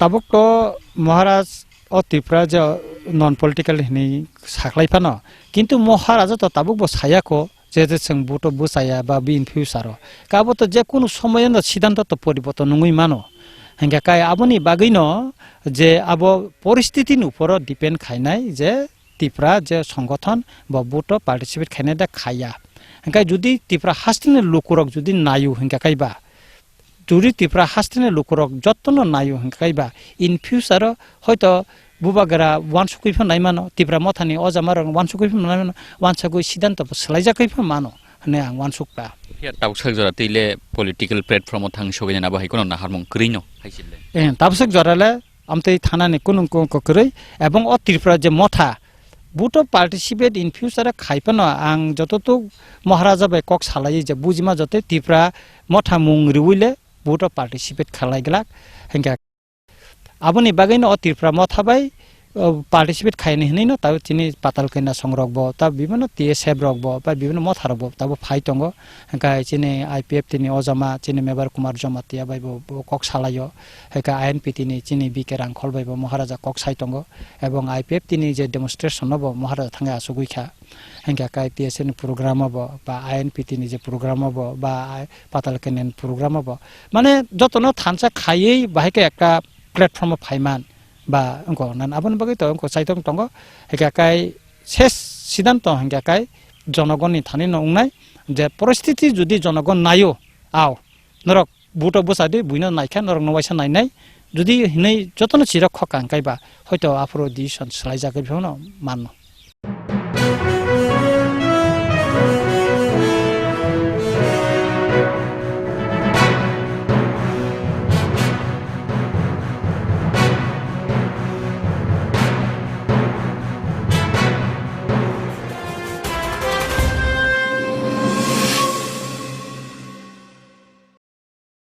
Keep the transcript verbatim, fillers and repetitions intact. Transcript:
Tabuk to Maharaj o Tripura je non political hinwi saklai phano, kintu Maharaja to tabuk bo saya kho je, je chwng vote o bwchaya ba bini future o. Ka abo to je kunu somoy no siddhanto to poriborton wngwi mano. Hingkha kai aboni bagwi no je abo poristiti ni upor o depend khainai je Tipra je songothon bo vote o participate khainai da khaiya. Hingkha judi Tipra haste ni lukurok judi naio hingkha kai ba, judi Tipra haste ni lukurok jotono naio hingkha kai ba, in future o hoito bubagra wansugwi phan nai mano, Tipra mothani ojamarok wansugwi phan nai mano, wansugwi siddhanto bo swlaijagwi phan mano hwnwi ang wansukha. Phiya tabuksak jora twi le political platform o thang sogwi nai abo hai kheno naharmung kwrwi no hai se le. Eh, tabuksak jora le amtwi thanani kunung kung kwrwi, ebong o Tripura je motha vote o participate in future khai phano ang jototuk Maharaja bai kok salai je bujima joto Tripura motha mung riwi le vote o participate khalai glak hingkha. Aboni bagwi no o Tripura motha bai, o, participate khaini hinwi no tabo chini Patal Kanya song rok bo, tabo bibhinno T S F rok bo, ba bibhinno motha rok bo tabo phai tongo. Hingkha chini I P F T ni ojama chini Mebar Kumar Jamatia bai bo, bo kok salaio. Hingkha I N P T ni chini B K Rangkhol bai bo Maharaja kok sai tongo. Ebong I P F T ni je demonstration no bo Maharaja thangwi achugwi kha. Hingkha kai T S F ni program o bo, ba I N P T ni je program o bo, ba Patal Kanya ni program o bo. Mane jotono thansa khaiwi bahai khe ekta platform o phaiman ba wngkha nan aboni bagwi to wngkha chaitok tongo. Hingkha kai ses siddhanto hingkha kai jonogonni thani no wngnai je poristiti judi jonogon naio, ao norok vote o bwchadi buino naikha norok no waisa nainai, judi hinwi jotono chirok khokha hingkhai ba hoito aphuru decision swlaijagwi phano mano.